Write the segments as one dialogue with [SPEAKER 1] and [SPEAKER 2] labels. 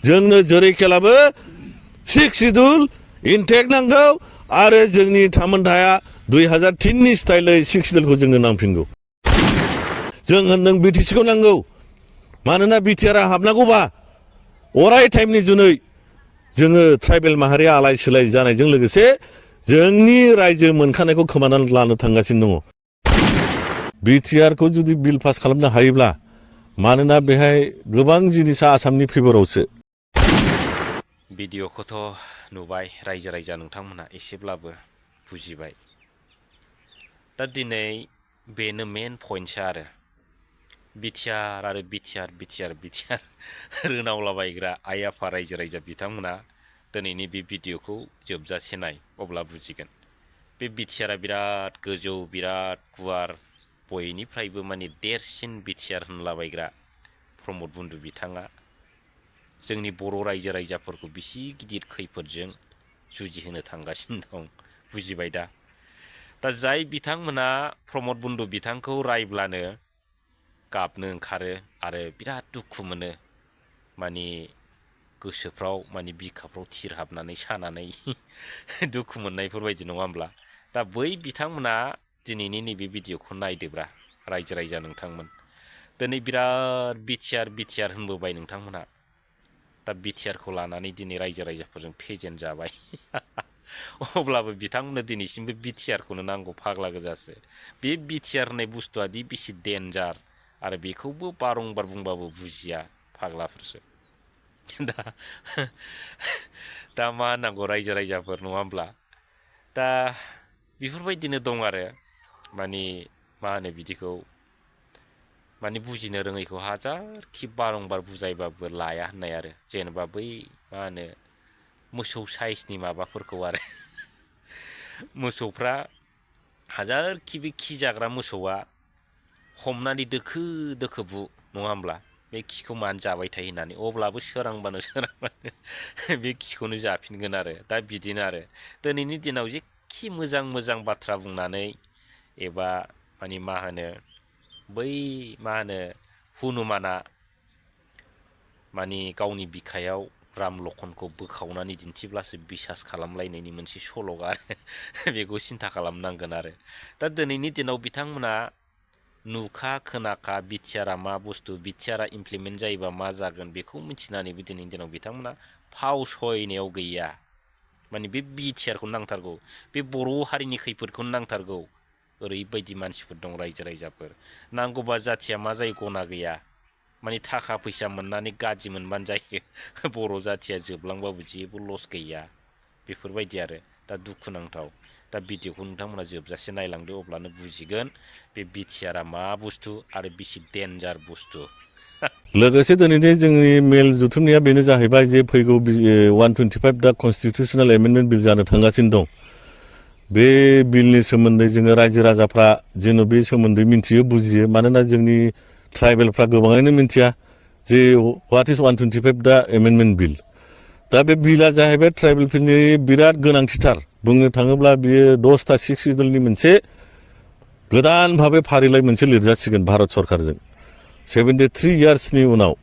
[SPEAKER 1] जोंनो जेरैखेलाबो 6 शिड्युल इनटेक नांगौ आरो जोंनि थामोनथाया 2003नि स्टाइलै 6 शिड्युलखौ जोंनो नांफिनगौ जों होनदों बिटिसिखौ नांगौ मानोना बिटिआरआ हाबनांगौबा अराय टाइमनि जुनै जोङो ट्राइबेल माहारिया आलाय सिलाय जानायजों लोगोसे जोंनि रायजो मोनखानायखौ खोमानानै लानो थांगासिनो दङ बिटिआरखौ जुदि बिल पास खालामनो हायोब्ला मानोना बेहाय गोबां जिनिसा आसामनि फेभरावसो
[SPEAKER 2] भिडिअखौथ' नुबाय रायजो राजा नोंथांमोनहा एसेब्लाबो बुजिबाय दा दिनै बेनो मेन पइन्टसा आरो बिटिआर आरो बिटिआर रोनावलाबायग्रा आइ आफा रायजो राजा बिथांमोना दिनैनि बे भिडिअखौ जोबजासे नाय अब्ला बुजिगोन बे बिटिआरआ बिराद गोजौ बिराद गुवार बयनिफ्रायबो माने देरसिन बिटिआर होनलाबायग्रा प्रमद बन्दु बिथाङा जोंनि बर' रायजो राजाफोरखौ बिसि गिदिर खैफोदजों जुजिहोनो थांगासिनो दं बुजिबाय दा जाय बिथांमोना प्रमद बन्दु बिथांखौ रायब्लानो गाबनो ओंखारो आरो बिराद दुखु मोनो माने गोसोफ्राव माने बिखाफ्राव थिर हाबनानै सानानै दुखु मोननायफोरबायदि नङा होमब्ला दा बै बिथांमोना दिनैनि नैबे भिडिअखौ नायदोब्रा रायजो राजा नोंथांमोन दिनै बिराद बिटिआर होनबोबाय नोंथांमोनहा दा बिटिआरखौ लानानै दिनै रायजो राजाफोरजों फेजेन जाबाय अब्लाबो बिथांमोननो दिनैसिमबो बिटिआरखौनो नांगौ फाग्ला गोजासो बे बिटिआर होननाय बुस्थुआ दि बेसे डेन्जार आरो बेखौबो बारंबार बुंबाबो बुजिया फाग्लाफोरसो दा मा होननांगौ रायजो राजाफोर नङा होमब्ला दा बेफोरबायदिनो दं आरो माने मा होनो बिदिखौ माने बुजिनो रोङैखौ हाजारखि बारंबार बुजायबाबो लाया होननाय आरो जेनेबा बै मा होनो मोसौ साइसनि माबाफोरखौ आरो मोसौफ्रा हाजारखि बे खि जाग्रा मोसौआ हमनानै दोखो दोखो बु नङा होमब्ला बे खिखौ मानो जाबाय थायो होननानै अब्लाबो सोरांबानो बे खिखौनो जाफिनगोन आरो दा बिदिनो आरो दिनैनि दिनाव जेखि मोजां बाथ्रा बुंनानै एबा माने मा होनो बै मा होनो हनुमाना माने गावनि बिखायाव राम लखनखौ बोखावनानै दिन्थिब्लासो बिसास खालामलायनायनि मोनसे सल'गा बेखौ सिन्था खालामनांगोन आरो दा दिनैनि दिनाव बिथांमोना नुखा खोनाखा बिटिआरआ मा बुस्थु बिटिआरआ इमप्लिमेन्ट जायोबा मा जागोन बेखौ मिथिनानैबो दिनैनि दिनाव बिथांमोना फाव सयनायाव गैया माने बे बिटिआरखौ नांथारगौ बे बर' हारिनि खैफोदखौनो नांथारगौ ओरैबायदि मानसिफोर दं रायजो राजाफोर नांगौबा जाथिया मा जायो गना गैया माने थाखा फैसा मोननानै गाज्रि मोनबानो जायो बर' जाथिया जोबलांबाबो जेबो लस गैया बेफोरबायदि आरो दा दुखुनांथाव दा भिडिअखौ नोंथांमोना जोबजासे नायलांदो अब्लानो बुजिगोन बे बिटिआरआ मा बुस्थु आरो बेसे डेन्जार बुस्थु
[SPEAKER 1] लोगोसे दिनैनि जोंनि मेल जथुमनाया बेनो जाहैबाय जे फैगौ 125 दा कनस्टिटिउसनेल एमेन्डमेन्ट बिल जानो थांगासिनो दं बे बिलनि सोमोन्दै जोङो रायजो राजाफ्रा जेन' बे सोमोन्दै मिन्थियो बुजियो मानोना जोंनि ट्राइबेलफ्रा गोबाङैनो मिन्थिया जे व्हाट इज 125 दा एमेन्डमेन्ट बिल दा बे बिला जाहैबाय ट्राइबेलफोरनि बिराद गोनांथिथार बुंनो थाङोब्ला बियो 10टा 6 शिड्युलनि मोनसे गोदान भाबै फारिलाइ मोनसे लिरजासिगोन भारत सरकारजों 73 इयार्सनि उनाव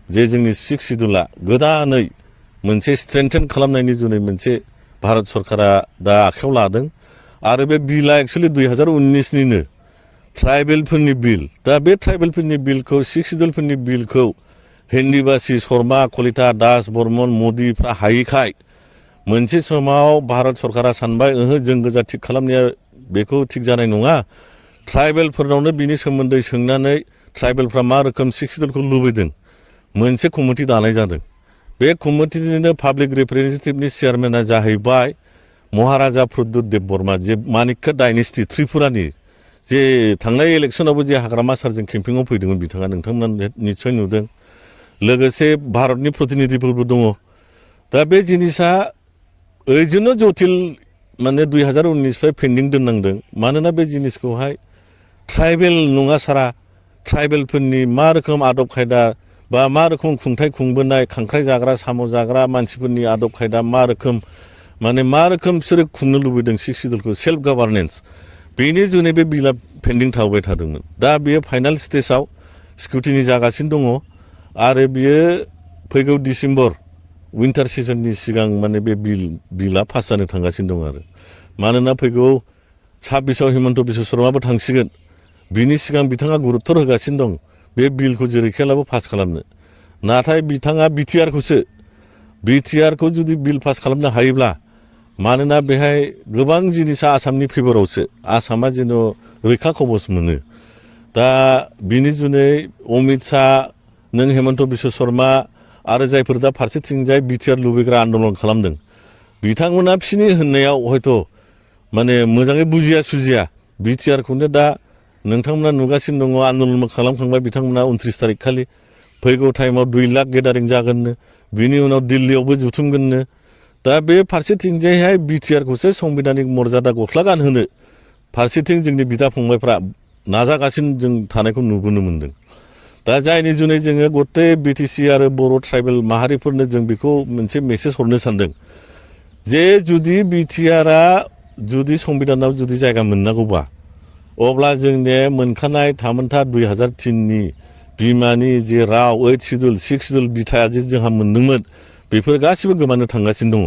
[SPEAKER 1] जे जोंनि 6 शिड्युला गोदानै मोनसे स्ट्रेंथेन खालामनायनि जुनै मोनसे भारत सरकारा दा आखायाव लादों आरो बे बिला एक्चुअलि 2019निनो ट्राइबेलफोरनि बिल दा बे ट्राइबेलफोरनि बिलखौ 6 शिड्युलफोरनि बिलखौ हिन्दिबासी शर्मा कलिता दास बर्मन मोदीफ्रा हायैखाय मोनसे समाव भारत सरकारा सानबाय जों गोजा थिग खालामनाया बेखौ थिग जानाय नङा ट्राइबेलफोरनावनो बिनि सोमोन्दै सोंनानै ट्राइबेलफ्रा मा रोखोम 6 शिड्युलखौ लुबैदों मोनसे कमिटि दानाय जादों बे कमिटिनिनो पाब्लिक रिप्रेजेन्टेटिभनि चेयारमेना जाहैबाय महाराजा प्रद्युत बर्मा जे मानिक्य डाइनेस्टि त्रिपुरानि जे थांनाय इलेक्सनावबो जे हाग्रामा सारजों केम्पिंआव फैदोंमोन बिथाङा नोंथांमोना निस्सय नुदों लोगोसे भारतनि प्रतिनिधिफोरबो दङ दा बे जिनिसा ओरैनो जटिल माने 2019निफ्राय पेन्डिं दोननांदों मानोना बे जिनिसखौहाय ट्राइबेल नङा सारा ट्राइबेलफोरनि मा रोखोम आदब खायदा बा मा रोखोम खुंथाय खुंबोनाय खांख्राइ जाग्रा साम' जाग्रा मानसिफोरनि आदब खायदा मा रोखोम बिसोरो खुंनो लुबैदों 6 शिड्युलखौ सेल्फ गभार्नेन्स बेनि जुनै बे बिला पेन्डिं थाबाय थादोंमोन दा बेयो फाइनाल स्टेजाव स्क्रुटिनि जागासिनो दङ आरो बियो फैगौ डिसेम्बर विन्टार सिजननि सिगां माने बे बिला पास जानो थांगासिनो दं आरो मानोना फैगौ 26आव हिमन्त बिश्व शर्माबो थांसिगोन बिनि सिगां बिथाङा गुरुत्तर होगासिनो दं बे बिलखौ जेरैखियालाबो पास खालामनो नाथाय बिथाङा बिटिआरखौ जुदि बिल पास खालामनो हायोब्ला मानोना बेहाय गोबां जिनिसा आसामनि फेभरावसो आसामा जेन' रैखा कबच मोनो दा बिनि जुनै अमित शाह नों हेमन्त बिश्व शर्मा आरो जायफोर दा फारसेथिंजाय बिटिआर लुबैग्रा आन्दलन खालामदों बिथांमोना बिसिनि होननायाव हयथ' माने मोजाङै बुजिया सुजिया बिटिआरखौनो दा नोंथांमोना नुगासिनो दङ आन्दलन खालामखांबाय बिथांमोना 29 तारिख खालि फैगौ टाइमाव 2 लाख गेदारिं जागोननो बिनि उनाव दिल्लीयावबो जुथुमगोननो दा बे फारसेथिंजायहाय बिटिआरखौसो संबिधानिक मर्यादा गस्ला गानहोनो फारसेथिं जोंनि बिदा फंबायफ्रा नाजागासिनो जों थानायखौ नुबोनो मोन्दों दा जायनि जुनै जोङो गते बिटिसि आरो बर' ट्राइबेल माहारिफोरनो जों बेखौ मोनसे मेसेज हरनो सानदों जे जुदि बिटिआरआ जुदि संबिधानाव जुदि जायगा मोननांगौबा अब्ला जोंनि मोनखानाय थामोनथा 2003नि बिमानि जे राव 8 सिडुल 6 सिडुल बिथाया जे जोंहा मोनदोंमोन बेफोर गासिबो गोमानो थांगासिनो दङ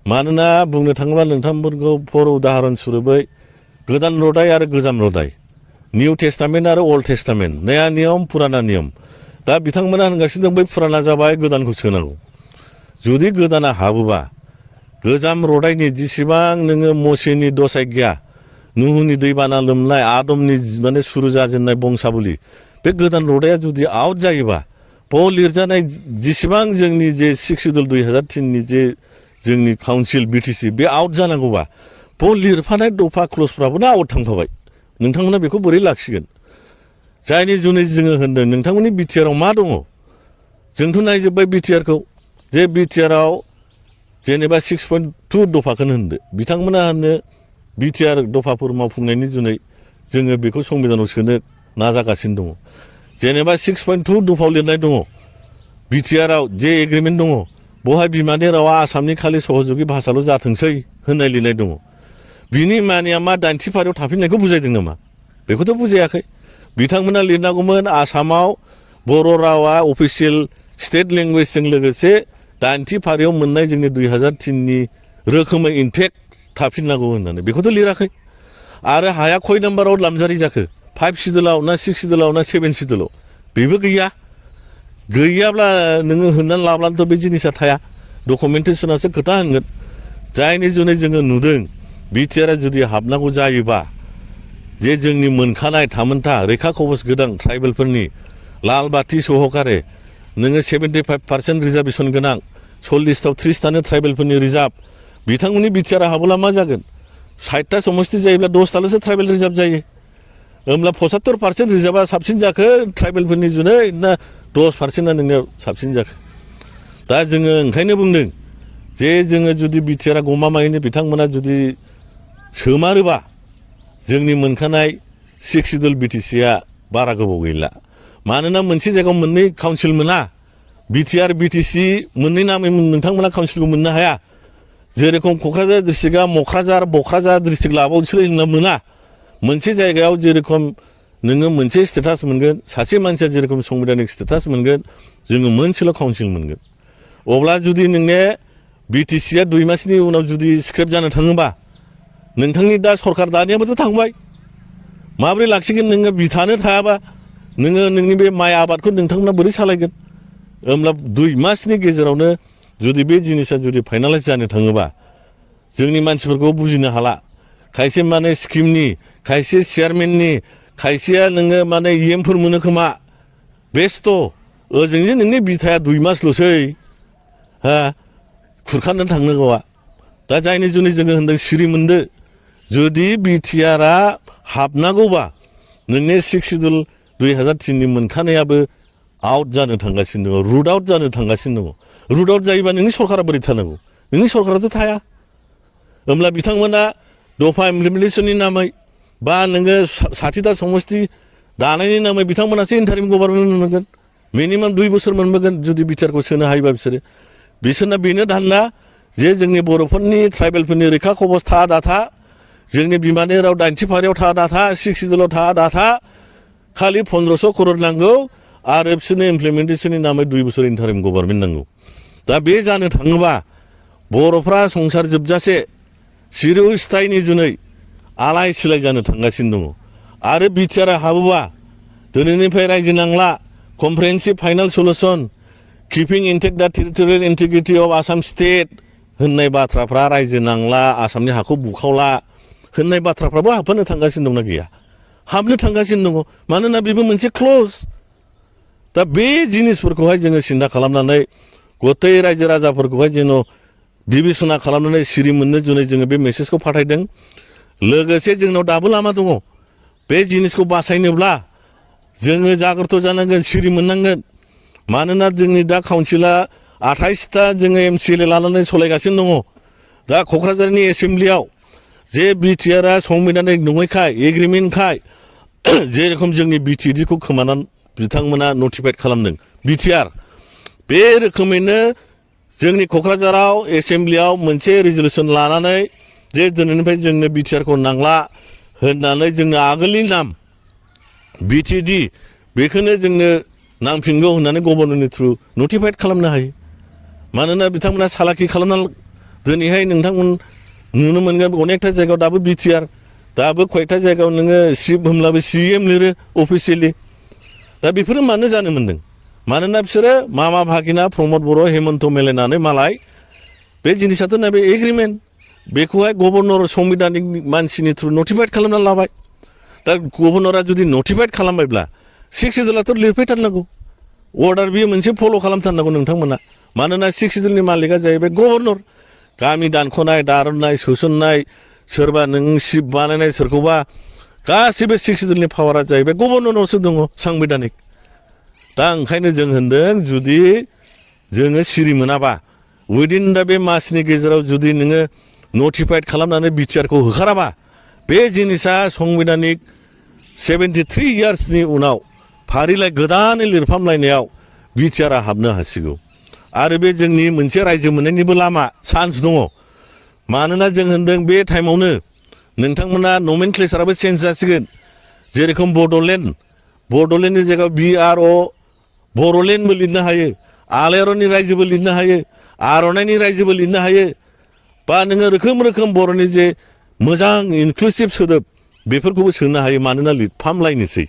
[SPEAKER 1] मानोना बुंनो थाङोब्ला नोंथांमोनखौ फर उदाहरन सुरुबै गोदान रदाय आरो गोजाम रदाय निउ टेस्टामेन्ट आरो अल्ड टेस्टामेन्ट नया नियम पुराना नियम दा बिथांमोना होनगासिनो दं बै पुराना जाबाय गोदानखौ सोनांगौ जुदि गोदाना हाबोबा गोजाम रदायनि जेसेबां नोङो मसेनि दसाय गैया नुहुनि दैबाना लोमनाय आदमनि माने सुरु जाजेननाय बंसाबलि बे गोदान रदाया जुदि आउट जायोबा बाव लिरजानाय जेसेबां जोंनि जे 6 सिडुल 2003नि जे जोंनि काउन्सिल बिटिसि बे आउट जानांगौबा बाव लिरफानाय दफा क्लजफ्राबो आउट थांफाबाय नोंथांमोना बेखौ बोरै लाखिगोन जायनि जुनै जोङो होनदों नोंथांमोननि बिटिआरआव मा दङ जोंथ' नायजोब्बाय बिटिआरखौ जे बिटिआरआव जेनेबा 6.2 दफाखौनो होनदो बिथांमोना होनो बिटिआर दफाफोर मावफुंनायनि जुनै जोङो बेखौ संबिधानाव सोनो नाजागासिनो दङ जेनेबा 6.2 दफायाव लिरनाय दङ बिटिआरआव जे एग्रिमेन्ट दङ बहाय बिमानि रावा आसामनि खालि सहजुगि भाषाल' जाथोंसै होननाय लिरनाय दङ बिनि मानिया मा 80 फारियाव थाफिननायखौ बुजायदों नामा बेखौथ' बुजायाखै बिथांमोना लिरनांगौमोन आसामाव बर' रावा अफिसियेल स्टेट लेंगुवेजजों लोगोसे 80 फारियाव मोननाय जोंनि 2003नि रोखोमै इनटेक्ट थाफिननांगौ होननानै बेखौथ' लिराखै आरो हाया खय नाम्बाराव लामजारि जाखो 5 सिडुलाव ना 6 सिडुलाव ना 7 सिडुलाव बेबो गैयाब्ला नोङो होननानै लाब्लानोथ' बे जिनिसा थाया डकुमेन्टेसनासो खोथा होनगोन जायनि जुनै जोङो नुदों बिटिआरआ जुदि हाबनांगौ जायोबा जे जोंनि मोनखानाय थामोनथा रैखा कबच गोनां ट्राइबेलफोरनि लाल बाथि सहकारे नोङो 75% रिजार्भेसन गोनां 40थाव 30थानो ट्राइबेलफोरनि रिजार्भ बिथांमोननि बिटिआरआ हाबोला मा जागोन 60टा समस्ति जायोब्ला 10टाल'सो ट्राइबेल रिजार्भ जायो होमब्ला 75% रिजार्भआ साबसिन जाखो ट्राइबेलफोरनि जुनै ना 10%आ नोंनियाव साबसिन जाखो दा जोङो ओंखायनो बुंदों जे जोङो जुदि बिटिआरआ गमामायैनो बिथांमोना जुदि सोमारोबा जोंनि मोनखानाय 6 सिडुल बिटिसिआ बारा गोबाव गैला मानोना मोनसे जायगायाव मोननै काउन्सिल मोना बिटिआर बिटिसि मोननै नामै नोंथांमोना काउन्सिलखौ मोननो हाया जेरेखम क'क्राझार डिस्ट्रिक्टआ मक्राझार बक्राझार डिस्ट्रिक्ट लाबावसो मोना मोनसे जायगायाव जेरेखम नोङो मोनसे स्टेटास मोनगोन सासे मानसिया जेरेखम संबिधानिक स्टेटास मोनगोन जोङो मोनसेल' काउन्सिल मोनगोन अब्ला जुदि नोंने बिटिसिआ 2 मासनि उनाव जुदि स्क्रेप जानो थाङोबा नोंथांनि दा सरकार दानियाबोथ' थांबाय माबोरै लाखिगोन नोङो बिथानो थायाबा नोङो नोंनि बे माइ आबादखौ नोंथांमोना बोरै सालायगोन होमब्ला 2 मासनि गेजेरावनो जुदि बे जिनिसा जुदि फाइनालाइज जानो थाङोबा जोंनि मानसिफोरखौ बुजिनो हाला खायसे माने स्किमनि खायसे चेयारमेननि खायसेया नोङो माने इएमफोर मोनो खोमा बेस्थ' ओजोंजे नोंनि बिथाया 2 मासल'सै हा खुरखानो थांनांगौआ दा जायनि जुनै जोङो होनदों सिरि मोनदो जुदि बिटिआरआ हाबनांगौबा नोंनि 6 सिडुल 2003नि मोनखानायाबो आउट जानो थांगासिनो दङ रुट आउट जानो थांगासिनो दङ रुट आउट जायोबा नोंनि सरकारा बोरै थानांगौ नोंनि सरकाराथ' थाया होमब्ला बिथांमोना दफा इमप्लिमेन्टेसननि नामै बा नोङो 60टा समस्ति दानायनि नामै बिथांमोनासो इन्टारिम गभर्नमेन्ट मोनगोन मिनिमाम 2 बोसोर मोनबोगोन जुदि बिटिआरखौ सोनो हायोबा बिसोरना बेनो धान्ना जे जोंनि बर'फोरनि ट्राइबेलफोरनि रैखा कबच था दाथा जोंनि बिमानि राव 80 फारियाव था दाथा 6 सिडुलाव था दाथा खालि 1500 करोड़ नांगौ आरो बिसोरनो इमप्लिमेन्टेसननि नामै 2 बोसोर इन्टारिम गभर्नमेन्ट नांगौ। दा बे जानो थाङोबा बर'फ्रा संसार जोबजासे चिरस्थायनि जुनै आलाय सिलाय जानो थांगासिनो दङ। आरो बिटिआरआ हाबोबा दिनैनिफ्राय रायजो नांला, कमप्रिहेन्सिभ फाइनाल सलुसन, किपिं इन्टेक्ट दा territorial integrity of Assam state होननाय बाथ्राफ्रा रायजो नांला, आसामनि हाखौ बुखावला होननाय बाथ्राफ्राबो हाबफानो थांगासिनो दंना गैया? हाबनो थांगासिनो दङ। मानोना बेबो मोनसे क्ल'ज। दा बे जिनिसफोरखौहाय जोङो सिन्था खालामनानै गथै रायजो राजाफोरखौहाय जेन' बिबेसना खालामनानै सिरि मोननो जुनै जोङो बे मेसेजखौ फाथायदों। लोगोसे जोंनाव दाबो लामा दङ। बे जिनिसखौ बासायनोब्ला जोङो जाग्रत जानांगोन, सिरि मोननांगोन। मानोना जोंनि दा काउन्सिला 28टा जोङो MCLA लानानै सालायगासिनो दङ। दा क'क्राझारनि एसेम्ब्लियाव जे बिटिआरआ संबिधानिक नङैखाय, एग्रिमेन्टखाय जेरखम जोंनि बिटिएडिखौ खोमानानै बिथांमोना नटिफाइड खालामदों बिटिआर, बे रोखोमैनो जोंनि क'क्राझाराव एसेम्ब्लियाव मोनसे रिजलिउसन लानानै जे दिनैनिफ्राय जोंनो बिटिआरखौ नांला होननानै जोंनो आगोलनि नाम बिटिएडि बेखौनो जोंनो नांफिनगौ होननानै गभर्नरनि थ्रु नटिफाइड खालामनो हायो। मानोना बिथांमोना सालाखि खालामना दिनैहाय नोंथांमोन नुनो मोनगोन अनेकथा जायगायाव दाबो बिटिआर, दाबो कयेकथा जायगायाव नोङो सिप होमब्लाबो CM लिरो अफिसियेलि। दा बेफोरो मानो जानो मोन्दों? मानोना बिसोरो मामा भागिना प्रमद बर', हेमन्त मिलायनानै मालाय बे जिनिसाथ' नैबे एग्रिमेन्ट बेखौहाय गभर्नर संबिधानिक मानसिनि थ्रु नटिफाइड खालामना लाबाय। दा गभर्नरा जुदि नटिफाइड खालामबायब्ला 6 सिडुलाथ' लिरफैथारनांगौ। अर्डार बियो मोनसे फल' खालामथारनांगौ नोंथांमोना। मानोना 6 सिडुलनि मालिकआ जाहैबाय गभर्नर। गामि दानख'नाय, दारुननाय, सोसननाय, सोरबा नों सिप बानायनाय सोरखौबा गासिबो 6 सिडुलनि पावारा जाहैबाय गभर्नरनावसो दङ सांबिधानिक। दा ओंखायनो जों होनदों जुदि जोङो सिरि मोनाबा उइदिन दा बे मासनि गेजेराव जुदि नोङो नटिफाइड खालामनानै बिटिआरखौ होखाराबा बे जिनिसा संबिधानिक 73 इयार्सनि उनाव फारिलाइ गोदानै लिरफामलायनायाव बिटिआरआ हाबनो हासिगौ। आरो बे जोंनि मोनसे रायजो मोननायनिबो लामा चान्स दङ। मानोना जों होनदों बे टाइमावनो नोंथांमोना नमेनक्लेचाराबो चेन्ज जासिगोन। जेरेखम बड'लेण्डनि जायगायाव BRO बर'लेण्डबो लिरनो हायो, आलायारननि रायजोबो लिरनो हायो, आर'नाइनि रायजोबो लिरनो हायो। बा नोङो रोखोम रोखोम बर'नि जे मोजां इनक्लुसिभ सोदोब बेफोरखौबो सोनो हायो। मानोना लिरफामलायनोसै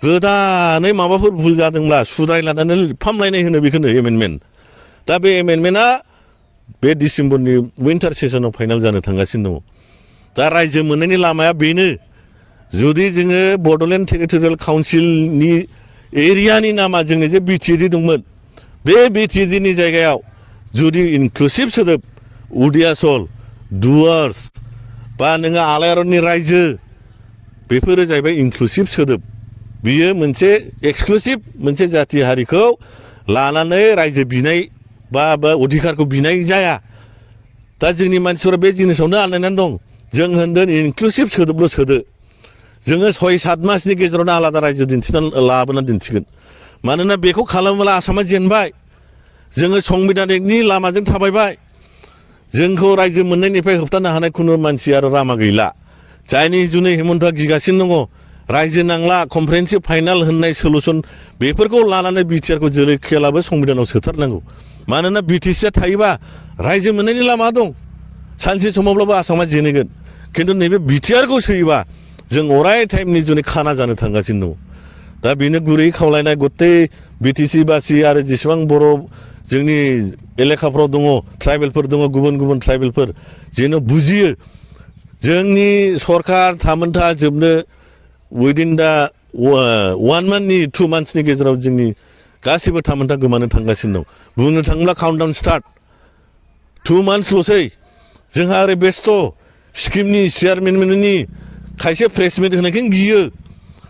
[SPEAKER 1] गोदानै माबाफोर भुल जादोंब्ला सुद्रायलायनानै लिरफामलायनाय होनो बेखौनो एमेन्डमेन्ट। दा बे एमेन्डमेन्टआ बे डिसेम्बरनि विन्टार सेसनाव फाइनाल जानो थांगासिनो दङ। दा रायजो मोननायनि लामाया बेनो। जुदि जोङो बड'लेण्ड टेरिटरियेल काउन्सिलनि एरियानि नामा जोंनि जे बिटिएडि दंमोन, बे बिटिएडिनि जायगायाव जुदि इनक्लुसिभ सोदोब उदियासल, डुवार्स बा नोङो आलायारननि रायजो बेफोरो जाहैबाय इनक्लुसिभ सोदोब। बियो मोनसे एक्सक्लुसिभ मोनसे जाथि हारिखौ लानानै रायजो बिनाय बा अधिकारखौ बिनाय जाया। दा जोंनि मानसिफोरा बे जिनिसावनो आन्दायनानै दं। जों होनदों इनक्लुसिभ सोदोबल' सोदो। जोङो 6-7 मासनि गेजेरावनो आलादा रायजो लाबोनानै दिन्थिगोन। मानोना बेखौ खालामोब्ला आसामा जेनबाय। जोङो संबिधानिकनि लामाजों थाबायबाय। जोंखौ रायजो मोननायनिफ्राय होबथानो हानाय खुनु मानसि आरो लामा गैला। जायनि जुनै हेमन्तआ गिगासिनो दङ। रायजो नांला, कमप्रिहेन्सिभ फाइनाल होननाय सलुसन बेफोरखौ लानानै बिटिआरखौ जेरै खेलाबो संबिधानाव सोथारनांगौ। मानोना बिटिसिआ थायोबा रायजो मोननायनि लामा दं। सानसे समावब्लाबो आसामा जेनगोन। खिन्थु नैबे बिटिआरखौ सोयोबा जों अराय टाइमनि जुनै खाना जानो थांगासिनो दङ। दा बेनो गुरै खावलायनाय गथै बिटिसि बासि आरो जेसेबां बर' जोंनि एलेखाफ्राव दङ, ट्राइबेलफोर दङ, गुबुन गुबुन ट्राइबेलफोर जेन' बुजियो जोंनि सरकार थामोनथा जोबनो उइदिन दा 1 मान्थनि 2 मान्थ्सनि गेजेराव जोंनि गासिबो थामोनथा गोमानो थांगासिनो दं। बुंनो थाङोब्ला काउन्टडाउन स्टार्ट 2 मान्थ्सल'सै। जोंहा ओरै बेस्थ' स्किमनि चेयारमेननि खायसे प्रेसमिट होनायखौनो गियो।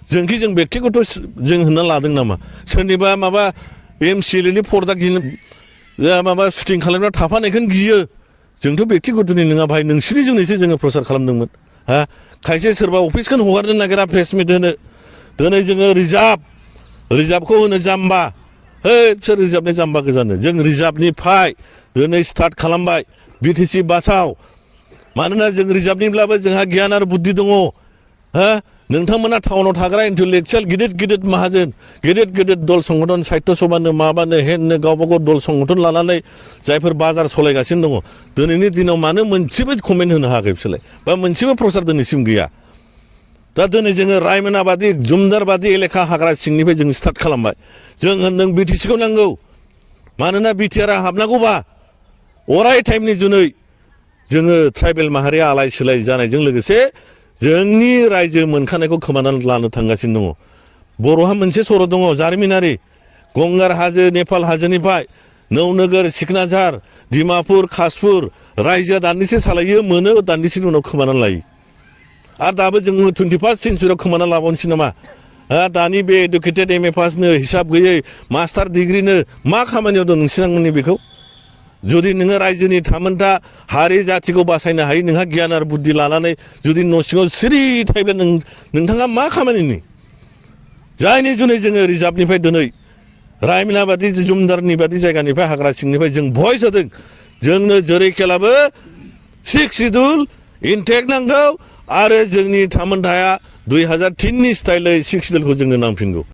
[SPEAKER 1] जोंखि जों बेक्तिगत जों होनना लादों नामा? सोरनिबा माबा MCLAनि पर्दा माबा शुटिं खालामना थाफानायखौनो गियो। जोंथ' बेक्तिगतनि नङा भाइ, नोंसिनि जोंनैसो जोङो प्रसार खालामदोंमोन। खायसे सोरबा अफिसखौनो हगारनो नागिरा प्रेसमिट होनो। दिनै जोङो रिजार्भखौ होनो जाम्बा। बिसोर रिजार्भनि जाम्बा गोजानो। जों रिजार्भनिफ्राय दिनै स्टार्ट खालामबाय बिटिसि बासाव। मानोना जों रिजार्भनिब्लाबो जोंहा गियान आरो बुद्धि दङ। नोंथांमोना टाउनाव थाग्रा इन्टेलेक्सुयेल गिदिर गिदिर माहाजोन गिदिर गिदिर दल संगठन साहित्य सभानो माबानो हेननो गावबा गाव दल संगठन लानानै जायफोर बाजार सालायगासिनो दङ दिनैनि दिनाव मानो मोनसेबो कमेन्ट होनो हायाखै बिसोरलाय बा मोनसेबो प्रसार दिनैसिम गैया दा दिनै जोङो रायमोनाबादि जुमदारबादि एलेखा हाग्रा सिंनिफ्राय जों स्टार्ट खालामबाय जों होनदों बिटिसिखौ नांगौ मानोना बिटिआरआ हाबनांगौबा अराय टाइमनि जुनै जोङो ट्राइबेल माहारिया आलाय सिलाय जानायजों लोगोसे जोंनि रायजो मोनखानायखौ खोमानानै लानो थांगासिनो दङ बर'हा मोनसे सर' दङ जारिमिनारि गंगार हाजो नेपाल हाजोनिफ्राय नौनोगोर सिकनाझार डिमापुर कासपुर रायजोआ दान्दिसे सालायो मोनो दान्दिसेनि उनाव खोमानानै लायो आरो दाबो जोङो 21st सेन्सुरियाव खोमानानै लाबावनोसै नामा दानि बे एडुकेटेड एम ए पासनो हिसाब गैयै मास्टार डिग्रिनो मा खामानियाव दं नोंसिनांगौनि बेखौ जुदि नोङो रायजोनि थामोनथा हारि जाथिखौ बासायनो हायो नोंहा गियान आरो बुद्धि लानानै जुदि न' सिङाव सिरि थायोब्ला नोंथाङा मा खामानिनि जायनि जुनै जोङो रिजार्भनिफ्राय दिनै रायमना बादि जुमदारनि बादि जायगानिफ्राय हाग्रा सिंनिफ्राय जों भइस होदों जोंनो जेरैखेलाबो 6 सिडुल इनटेक नांगौ आरो जोंनि थामोनथाया 2003नि स्टाइलै 6 सिडुलखौ जोंनो नांफिनगौ